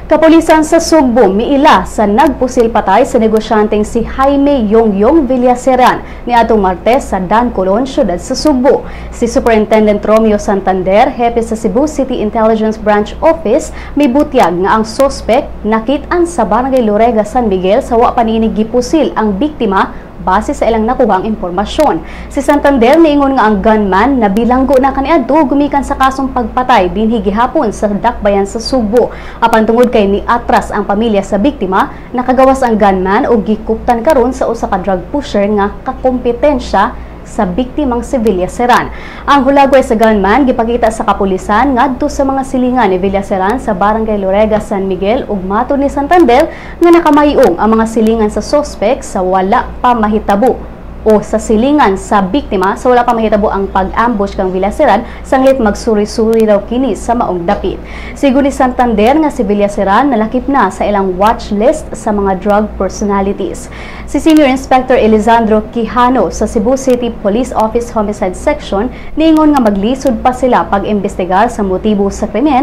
Kapulisan sa Sugbo miila sa nagpusil patay sa negosyanteng si Jaime Yongyong Villaceran niadtong Martes sa Dan Colon, syudad sa Sugbo. Si Superintendent Romeo Santander, hepe sa Cebu City Intelligence Branch Office, mibutyag nga ang sospek nakit-an sa Barangay Lorega, San Miguel sa wa pa niini gipusil ang biktima base sa ilang nakuhang impormasyon. Si Santander niingon nga ang gunman nabilanggo na kaniadto gumikan sa kasong pagpatay dinhi gihapon sa dakbayan sa Sugbo. Apan tungod kay ni atras ang pamilya sa biktima, nakagawas ang gunman ug gikuptan karon sa usa ka drug pusher nga kakompetensya sa biktimang si Villaceran. Ang hulagway sa gunman gipakita sa kapulisan ngadto sa mga silingan ni Villaceran sa Barangay Lorega, San Miguel, ug matod ni Santander nga nakamayong ang mga silingan sa sospek sa wala pa mahitabo o sa silingan sa biktima sa wala pa mahitabo ang pag-ambush kang Villaceran sanglit magsuri-suri daw kini sa maong dapit. Sigon ni Santander nga si Villaceran nalakip na sa ilang watch list sa mga drug personalities. Si Senior Inspector Elizandro Quijano sa Cebu City Police Office Homicide Section niingon nga maglisod pa sila pag-imbestigar sa motibo sa krimen.